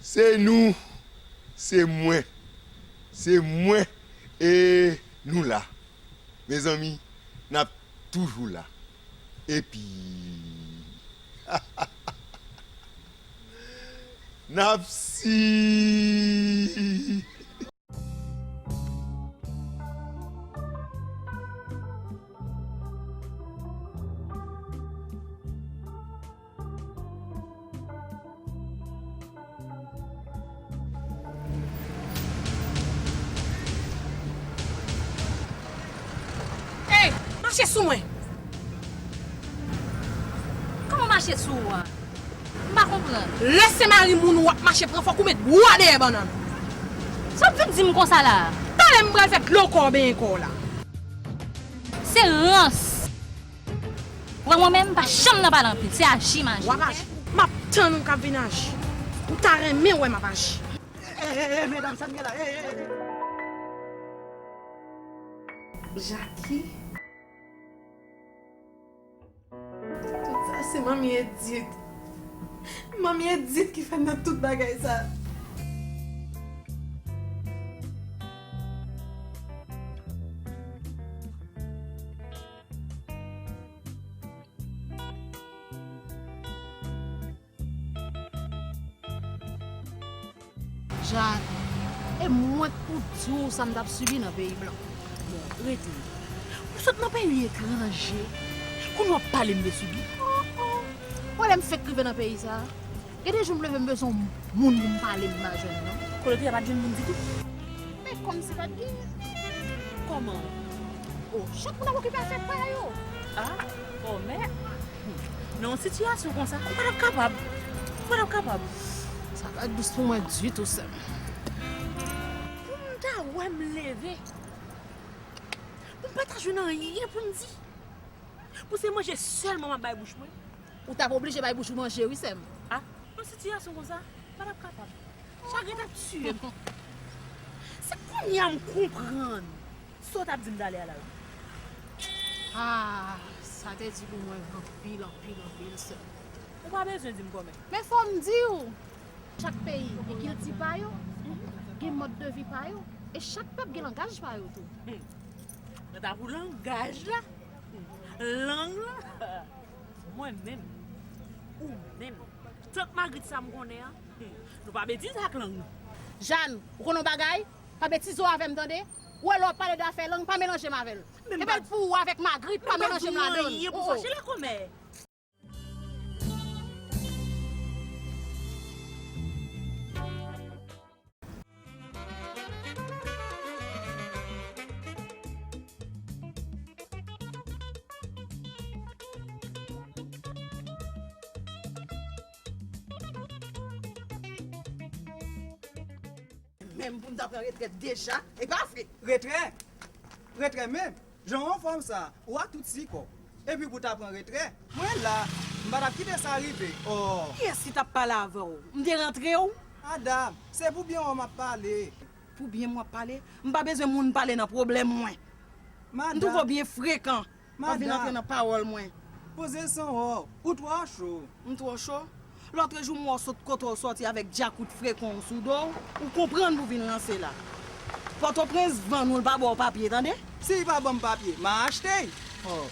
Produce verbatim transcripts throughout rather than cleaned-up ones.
Se nou, se mwen, se mwen e nou la. Mezanmi, n ap toujou la. Epi, n ap si. Ey, mache sou mwen! Kòman mache sou ou a? M pa konprann. Lè se mari moun ou w ap mache pran, fòk ou met bwa dèyè bannann. Sa w ap vin di m konsa la a? Talè m pral fè dlo kò w benyen kò w la. Se rans. Wè mwen menm, m pa janm nan pale anpil, se aji m aji. W ap aji. M ap tann ou k ap vin aji. Ou ta renmen wè m ap aji. Ey, ey, ey, medam, sa n gen la? Ey, ey, ey. Jackie. Tout sa se manmi Edith. Manmi Edith ki fè m nan tout bagay sa. Jane, e mwen k pou di w sa m t ap sibi nan peyi blan. Bon, rete. Ou sot nan peyi etranje, kounye w ap pale m de sibi. Oh, oh. Wè lè m fenk rive nan peyi sa a, gen de jou m leve m bezwen yon moun pou m pale m pa jwenn non. Kote w te ye pa t gen moun ditou? Men kòmsi pa t gen. Kòman? Oh, chak moun ap okipe afè pa yo. Ah, oh, men, nan yon sitiyasyon konsa, ou pa t ap kapab. Ou pa t ap kapab. Sa pa dous pou mwen ditou, sè m. Pou m ta wè m leve, pou m pa ta jwenn anyen pou m di. Pou se manje sèlman m ap bay bouch mwen. Ou t ap oblije bay bouch ou manje, wi, sè m. Ah, nan sitiyasyon konsa, m pa t ap kapab. Chagren t ap tiye m. Se kounye a m konprann sa w t ap di m talè a la, wi. Ah, sa te di pou mwen anpil, anpil, anpil, sè m. Ou pa bezwen di m kòmè. Men fò m di w, chak peyi gen kilti pa yo, gen mòd de vi pa yo, e chak pèp gen langaj pa yo tou. Hmm. Kanta pou langaj la, lang la, mwen menm, ou menm, tant Magrit sa m konnen an, hmm, nou pa betize ak lang nou. Jane, ou konnen yon bagay? Pa betize w avè m, tande? Ou wè lè w ap pale de afè lang, pa melanje m avè l. Kenbe l pou ou avèk Magrit, pa melanje m ladan l. Menm pa di w anyen pou fache la kòmè. Ou, oh. menm pou m ta pran retrèt deja, e pa vre. Retrè? Retrè menm? Jan w anfòm sa, ou ak tout sikò. Epi pou ta pran retrè, mwen la, m pa t ap kite sa rive. Oh. Kiyès ki t ap pale avè w? M te rantre w? Madam, se pou byen w m ap pale. Pou byen m w ap pale? M pa bezwen moun pale nan pwoblèm mwen. M twò byen frekan. W ap vin antre nan pawòl mwen. Poze san w, ou twò cho. M twò cho? Lòtrejou m wè w sot kote w sòti avèk djakout frekan w sou do w, ou konprann pou vin ranse la. Pòtoprens vann ou, l pa ba w papye, tande? Si l pa ban m papye, m a achte l. Oh.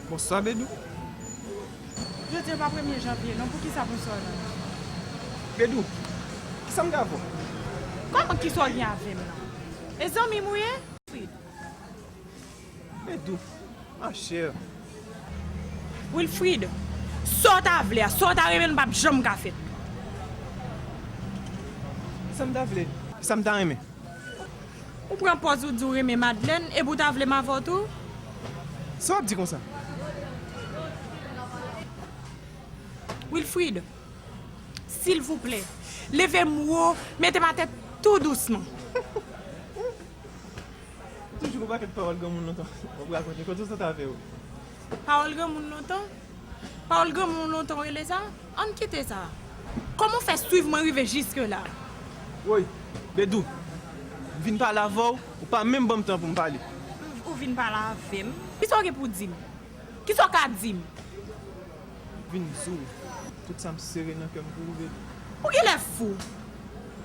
Bonswa, Bedou. Jodi a pa premye janvye, non, poukisa bonswa la? Bedou, kisa m ta fè w? Kòman kisa w gen avè m nan? E zanmi m ou ye? Wilfrid. Bedou, machè. Wilfrid, sa w ta vle a, sa w ta renmen l p ap janm ka fèt. Sa m ta vle, sa m ta renmen. Ou pran pòz ou di w renmen Madlèn, epi w ta vle m avè w tou? Sa w ap di konsa? Wilfrid, silvouplè, leve m wo, mete m atè tou dousman. Ou toujou gon pakèt pawòl granmoun lontan w ap rakonte. Kote w sot avè yo? Pawòl granmoun lontan? Pawòl granmoun lontan w rele sa? Ann kite sa. Kòman w fè swiv mwen rive jiske la? Woy, Bedou, m vin pale avè w, ou pa menm ban m tan pou m pale. Ou vin pale avè m? Kisa w gen pou di m? Kisa w ka di m? Vin di w tout sa m sere nan kè m pou ou, Bedou. Ou genlè fou.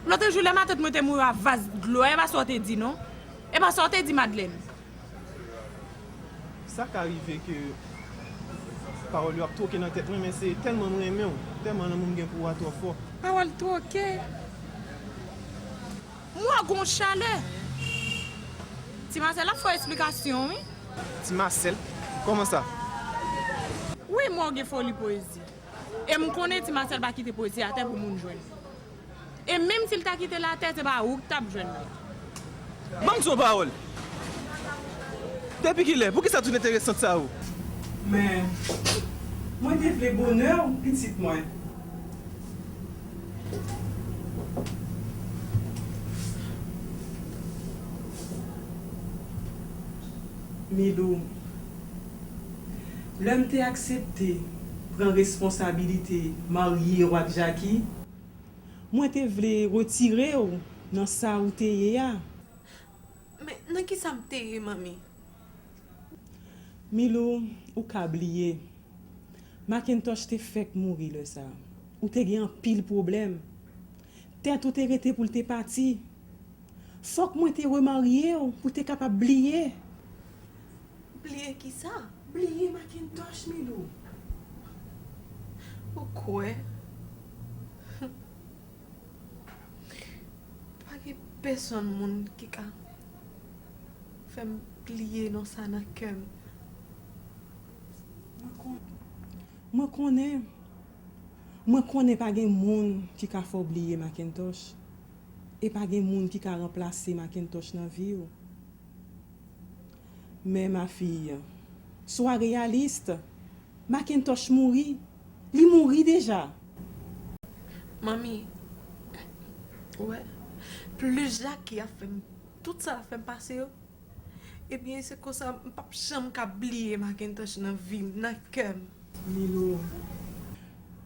Lòtrejou, lè matant mwen te mouri a vas dlo a, e pa sa w te di, non? E pa sa w te di, Madlèn? Sa ka rive ke pawòl yo ap twoke nan tèt mwen, men se tèlman m renmen w, tèlman lanmou m gen pou ou a twò fò. Pawòl twoke? Mwen gon chalè. Ti Masèl ap fè w esplikasyon, wi. Ti Masèl? Kòman sa? Wi, mwen gen foli pwezi. E m konnen Ti Masèl pa kite pwezi atè pou moun jwenn. E menm si l ta kite l atè, se pa ou k t ap jwenn li. Ban m di w yon pawòl. Depi kilè? Poukisa tout enteresant sa ou? Men, mwen te vle bonè w, pitit mwen. Milou, lè m te aksepte pran responsabilite marye w ak Jacky, mwen te vle retire w nan sa ou te ye a. Men, nan kisa m te ye, manmi? Milou, ou ka bliye. Macintosh te fèk mouri lè sa a. Ou te gen anpil pwoblèm. Tèt ou te rete pou l te pati. Fòk mwen te remarye w pou w te kapab bliye. Bliye kisa? Bliye Macintosh, Milou. Ou kwè? Pa gen pèsonn moun ki ka fè m bliye non sa nan kè m. Mwen konnen. Mwen konnen pa gen moun ki ka fè w bliye Macintosh. E pa gen moun ki ka ranplase Macintosh nan vi w. Men, ma fille, swa reyalis. Macintosh mouri. Li mouri deja. Manmi, ou wè, plis Jacky ap fè m tout sa l ap fè m pase yo, ebyen, se konsa m p ap janm ka bliye Macintosh nan vi m, nan kè m. Milou,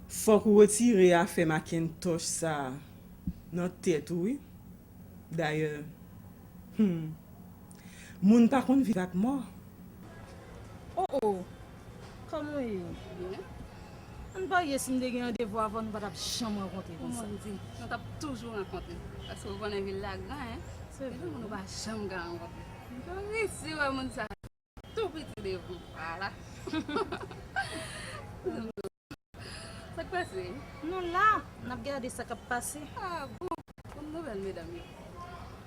fòk ou retire afè Macintosh sa a nan tèt ou, wi. Dayè, hmm, moun pa konn viv ak mò. O, o, kòman w ye? Byen. Ann parye, si m te gen randevou avè w, nou pa t ap janm rankontre konsa. Kòman w di? Nou t ap toujou rankontre. Paske ou konnen vil la gran, en. Se vre. Epi moun ou pa janm ka rankontre. M pa resi wè moun sa. Tou piti devan. Vwala. Sa k pase? Nou la, n ap gade sa k ap pase. Ah bon? Bon nouvèl, medam yo.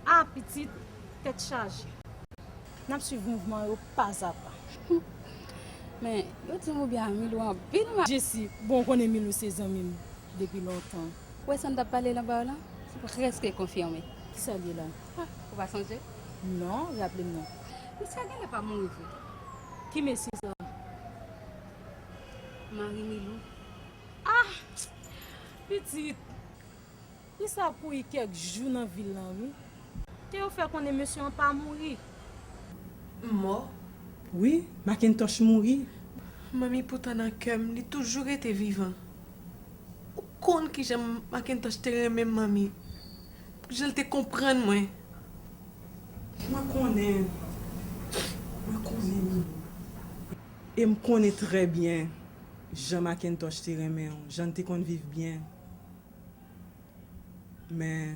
Ah, pitit, tèt chaje. N ap swiv mouvman yo pa a pa. Men, yo di m ou byen a Milou anpil, ma. Jesi, bon, ou konnen Milou se zanmi m depi lontan. Ou wè sa n t ap pale l anba w lan? Se prèske konfime. Kisa l ye la? Ah, ou pa sonje? Non, raple m non. Misye a genlè pa mouri vre. Ki mesye sa? Mari Milou. Ah! Pitit! Li sa kouri kèk jou nan vil lan, wi. Ke yo fè konnen mesye an pa mouri. M mò? Wi, Macintosh mouri. Manmi, poutan nan kè m, li toujou rete vivan. Ou konn kijan Macintosh te renmen m, manmi. Jan l te konprann mwen. Mwen konnen. Mwen konnen, Milou. E m konnen trè byen jan Macintosh te renmen w, jan n te konn viv byen. Men,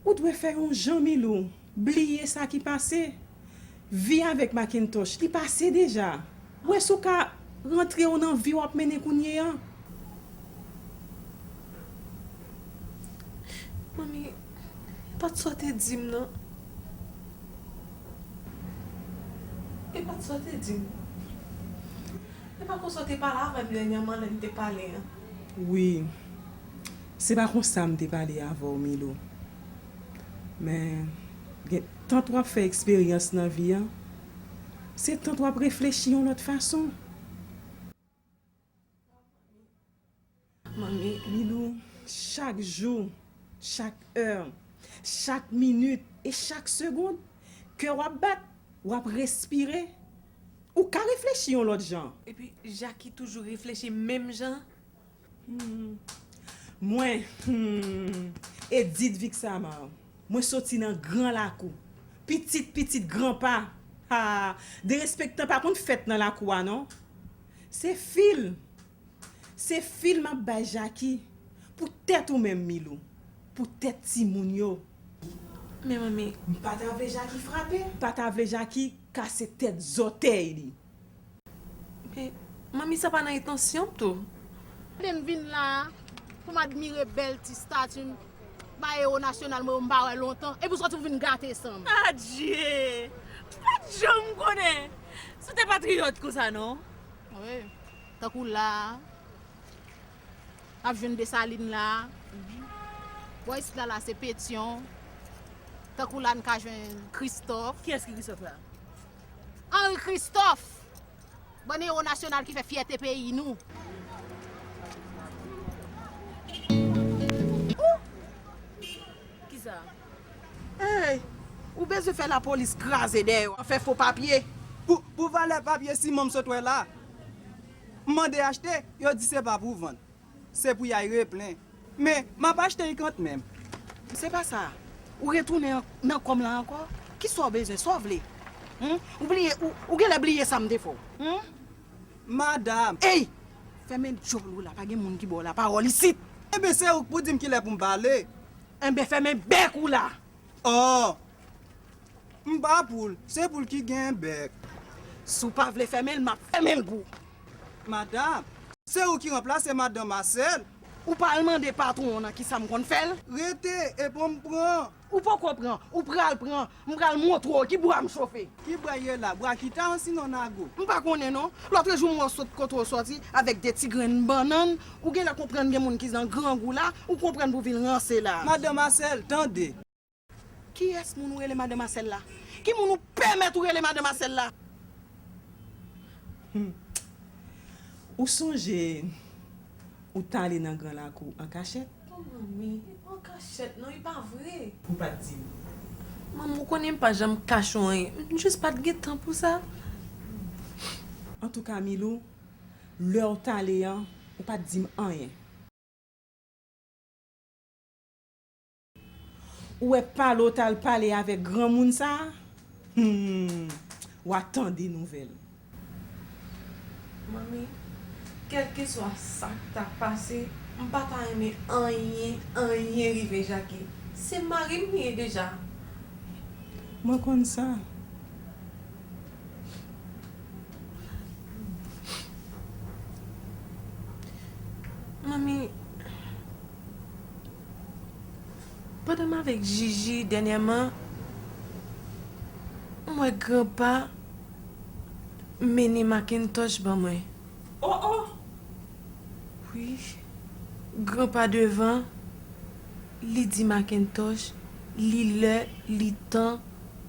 ou dwe fè yon jan, Milou, bliye sa ki pase. Vi avèk Macintosh, li pase deja. Ou wè si w ka rantre w nan vi w ap mennen kounye a. Manmi, e pa t sa w te di m, non. E pa t sa w te di m. E pa konsa w te pale avè m dènyèman lè n te pale an. Wi. Se pa konsa m te pale avè w, Milou. Men, gen, tant w ap fè eksperyans nan vi a, se tant w ap reflechi yon lòt fason. Manmi. Milou, chak jou, chak è, chak minit e chak segonn, kè w ap bat, w ap respire, ou ka reflechi yon lòt jan. Epi, Jackie toujou reflechi menm jan. Hmm. Mwen, hmm, Edith Vixamar, mwen soti nan Gran Lakou. Pitit, pitit Granpa. Ha, derespektan pa konn fèt nan lakou a, non. Se fil. Se fil m ap bay Jackie. Pou tèt ou menm, Milou. Pou tèt timoun yo. Men, manmi. M pa ta vle Jackie frape. M pa ta vle Jackie kase tèt zòtèy li. Men, manmi, sa pa nan entansyon m tou. Gade m vin la a, pou m admire bèl ti stati m, bay ewo nasyonal mwen yo m pa wè lontan, epi w sòti pou vin gate san m. Adje! M pa t janm konnen si w te patriyòt konsa, non. Wi. Tankou la a, n ap jwenn Desalin la a. Bò isit la, la se Petyon. Tankou la, n ka jwenn Kristòf. Kiyès ki Kristòf la? Henri Christophe! Bann ewo nasyonal ki fè fyète peyi nou. Kisa? Ey! Ou bezwen fè lapolis kraze dèyè w, fè fo papye. Pou, pou valè papye siman m sot wè la, m mande achte, yo di se pa pou vann. Se pou y al replen. Men, m ap achte l kantmenm. Se pa sa. Ou retounen an-, nan kò m la ankò? Kisa w bezwen? Sa w vle? Hum? Ou bliye, ou, ou genlè bliye sa m te fè w. Hum? Madanm! Ey! Fèmen djòl ou la, pa gen moun ki ba w lapawòl isit. Enben, se ou k pou di m kilè pou m pale. Enben, fèmen bèk ou la! Oh! M pa poul, se poul ki gen bèk. Si w pa vle fèmen l, m ap fèmen l pou ou. Madanm, se ou ki ranplase madanm Marcel? Ou pa al mande patwon w nan kisa m konn fè l? Rete, e pran m pran. Ou poko pran, ou pral pran, m pral montre w ki bwa m chofe. Ki bwa ye la, bwa kita ansinon nago? M pa konnen non. Lòtrejou m wè w sot kote w sòti avèk de ti grenn bannann, ou genlè konprann gen moun ki nan grangou la, ou konprann pou vin ranse la. Madanm Marcel, tande. Kiyès moun ou rele madanm Marcel la? Ki moun ou pèmèt ou rele madanm Marcel la? Hmm. Ou sonje ou t ale nan gran lakou an kachèt? Oh, manmi, e pa an kachèt non, e pa vre. Ou pa t di m. Manmi, ou konnen m pa janm kache w anyen. M jis pa t gen tan pou sa. Antouka, Milou, lè w t ale an, ou pa t di m anyen. Ou wè pale w t al pale avèk granmoun sa a? Hmm, w a tande nouvèl. Manmi, kèlkeswa sa k ta pase, m pa ta renmen anyen, anyen rive Jackie. Se mari m li ye deja. Mwen konn sa. Manmi, pandan m avèk Jiji dènyèman, m wè granpa Mennen Macintosh ban mwen. Oh oh! Wi. Gran pa devan, li di Macintosh li lè, li tan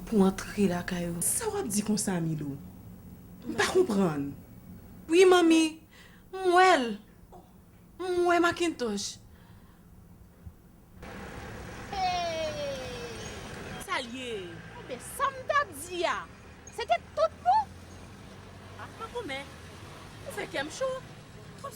pou antre lakay ou. Sa w ap di konsa, Milo? M pa konprann. Wi, manmi, m wè l. M wè Macintosh. Hey! Sa l ye? Enben, sa m t ap di a, se te tout bon? Ah, pa kòmè. Ou fè kè m cho.